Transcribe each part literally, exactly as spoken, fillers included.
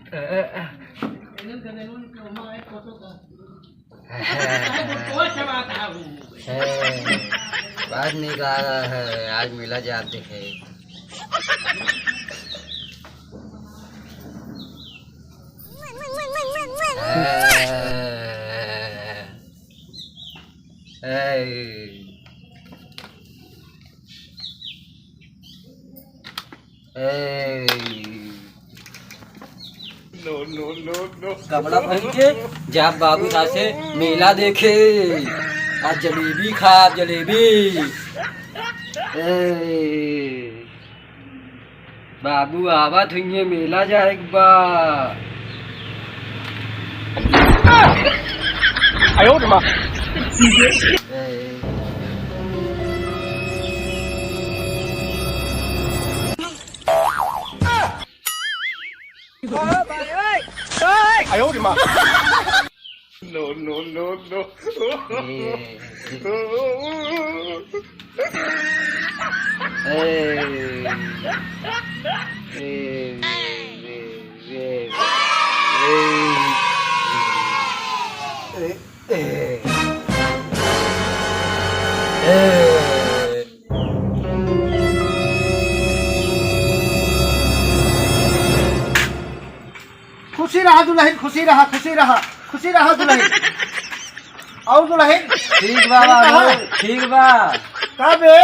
है, बाहर निकाला है, आज मेला जाते हैं। ए, ए, कपड़ा पहन के जा बाबू साथे मेला देखे, आ जलेबी खा, जलेबी। ए, बाबू आवत हुइये, मेला जाए के बा। आयो रे माँ। ए। आयो रे माँ। No, no, no, no। ए, ए, ए, ए, ए, ए, ए। खुशी रहा दुलहिन, खुशी रहा, खुशी रहा, खुशी रहा दुलहिन। और दुलहिन? ठीक बा, ठीक रहा? बाबू, ठीक बा। का बे?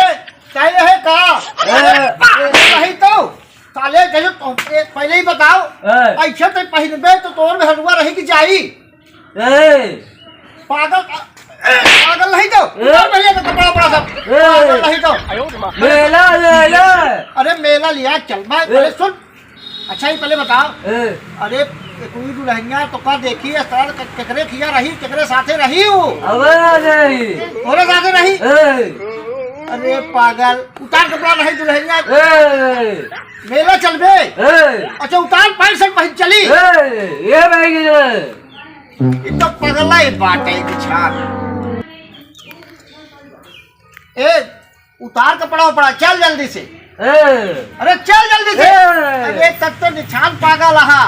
चाय है का? ए। अरे, नहीं तो। साले, जैसे तो, ए, पहले ही बताओ। ए। ऐसे तो पहिनबे तो तोर में हलवा रही कि जाई? ए। पागल, पागल नहीं तो। ए। उतार भैया का कपड़ा उपड़ा सब। ए। पागल नहीं तो। मेला, मेला। अरे मेला लिया चल, मैं ए। पहले सुन। अच्छा, ये पहले बताओ। ए। अरे, कोई दुलहिनिया तो का देखी है, साल के-, केकरे खिया रही, केकरे साथे रही हो? अबे नहीं। तोरे साथे रही? ए। अरे पागल, उतार कपड़ा नहीं दुलहिनिया। ए। मेला चलबे? ए। अच्छा, उतार पैंट शर्ट पहिन चली। ए, ये भाई की जो है। ई तो पगला ही बाटे, ई बिछान। ए, उतार कपड़ा उपड़ा, चल जल्दी से। ए। अरे चल जल्दी से। ए। अरे तब तो निछान पागल रहा।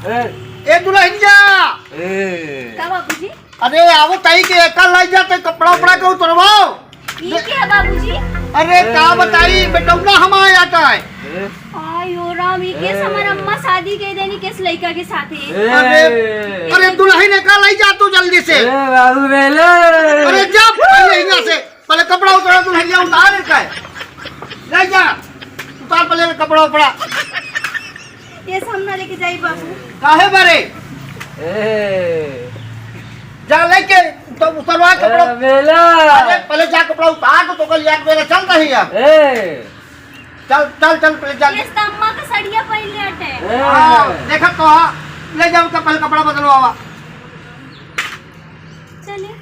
ए। ए दुलहिनिया। ए। का बाबूजी? अरे आवत ही के एका लाई जाते कपड़ा उपड़ा के उतरवाओ। ई के है बाबूजी? अरे का बताई, बेटौना हमार आटा है। आयो राम, ई केस हमार अम्मा शादी कइ देनी, केस लइका के साथे। अरे, अरे दुलहिन एका लाई जा तू जल्दी से। ए बाबू बेले। अरे जा पहले यहाँ से, पहले कपड़ा उतार, दुलहिनिया उतार का है। ले जा, उतार पहले कपड़ा उपड़ा। ये सब ना लेके जाई बाबू। काहे बारे? ए। जा लेके तो उतरवा कपड़ा। ए, बेला। अरे, पहले जा कपड़ा उतार, तो तोका लिया के बेला चल रही है। ए। चल, चल, चल, पहले चल। ये अम्मा का सड़िया पहन ले हटे। ए। हाँ, देखा तो हाँ, ले जाओ तो पहले कपड़ा बदलवावा। चलिए।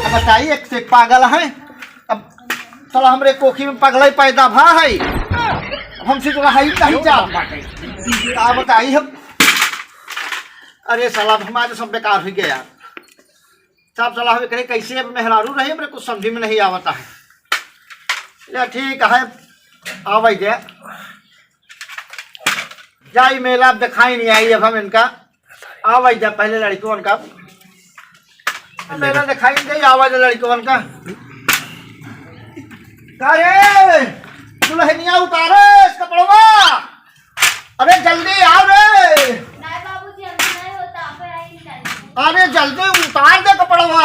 अब बताई, एक से पागल है। अब साला हमरे कोखी में पगला ही पैदा भा है। अब हमसे तो रहा ही नहीं जात बाटे। का बताई हम। अरे साला, अब हमारे सब बेकार हुई गया। सब साला हमें करे कैसे अब मेहरारू रहे, हमरे कुछ समझी में नहीं आवता है। ले ठीक है, आवे दे। जाई मेला अब देखाई नहीं आई अब हम इनका। आवे जा पहले लड़कियों का। मेला देखाई नहीं, आवे जा लड़कियों का। का रे? दुलहिनिया उतारे इस कपड़वा। अरे जल्दी आओ रे। नहीं बाबूजी, हमसे नहीं होता, आप आई नहीं जाती। अरे जल्दी उतार दे कपड़वा।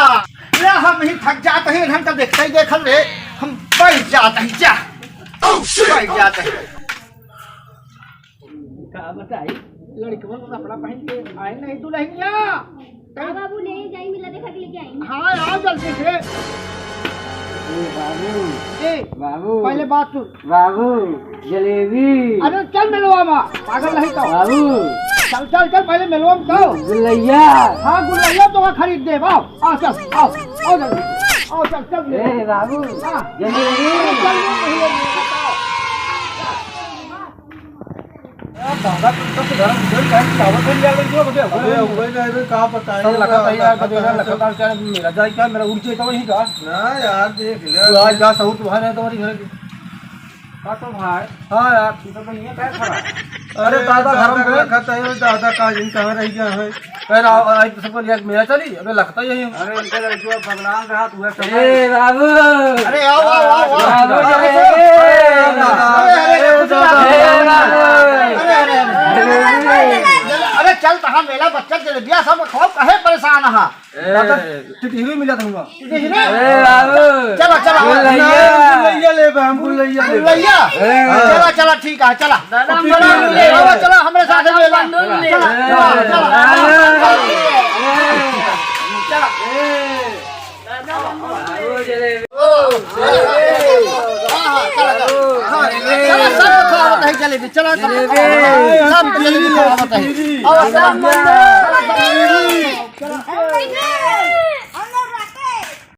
ले हम ही थक जात ही, इन्हन का देखते ही देखल रे, हम बैठ जात ही, जा। Oh, shit! बैठ जात ही। का बताई, लड़कवन कपड़ा पहन के आए नहीं दुलहिनिया। हाँ बाबू, ले जाई, मेला देखा के लेके आई। हाँ, आओ जल्दी से। ए बाबू। ए, बाबू। पहले बात सुन। बाबू, जलेबी। अरे चल मेलवा मा, पागल नहीं तो। बाबू। चल, चल, चल, पहले मेलवा मा तो। गुलैया। हाँ, गुलैया तो खरीद दे, आओ, आओ, चल, आओ, आओ जल्दी। आओ, चल, चल, ले। ए बाबू, हाँ। जलेबी। अरे चल, ले, पहले मेलवा मा। दादा, तुम तो घर में कोई टाइम खिलावत नहीं यार, लड़कियों को दे। अबे, उबे नहीं रे, का बताएं, सब लखा का था यार, बताएं, कभी ना लखा था, क्या मेरा जाए, क्या मेरा उठ जाए तो वही का? ना यार, देख ले। तू आज जा, सहूर तुम्हारे है, तुम्हारी घर की। का तो भाई? हाँ यार। तू तो बढ़िया काय खड़ा? अरे दादा, घर में गए। लखत है, दादा का जिन कहाँ रह गया है? फिर आओ, आज तो सबको लिया के मेला चली, अबे लखत ही है। अरे इनके लड़कियों बगलान रहा, तू है ए बाबू। अरे आओ, आओ, आओ, आओ। बाबू, अरे, ए, अरे, अरे, ए, अरे, बाबू। अरे, अरे, अरे, चल, तहाँ मेला बच्चा जलेबिया सब खाओ, कहे परेशान हा? ए। दादा, टिटहिरी मिला था हुआ। टिटहिरी? ए बाबू। चला, चला। गुलैया। गुलैया लेबे, हम गुलैया लेबे। गुलैया? ए। चला, चला, ठीक है, चला। दादा, हम चला, गुलैया लेबे। चला, चला, हमरे साथ में चला। बंधन ले। चला, चला, चला। ए। चला। दादा, हम बंधन ले। हाँ, हाँ, चला, चला। हाँ, चला, सब खावत है जलेबी। चला, सब जलेबी। सब जलेबी खावत है। और सब बंधन।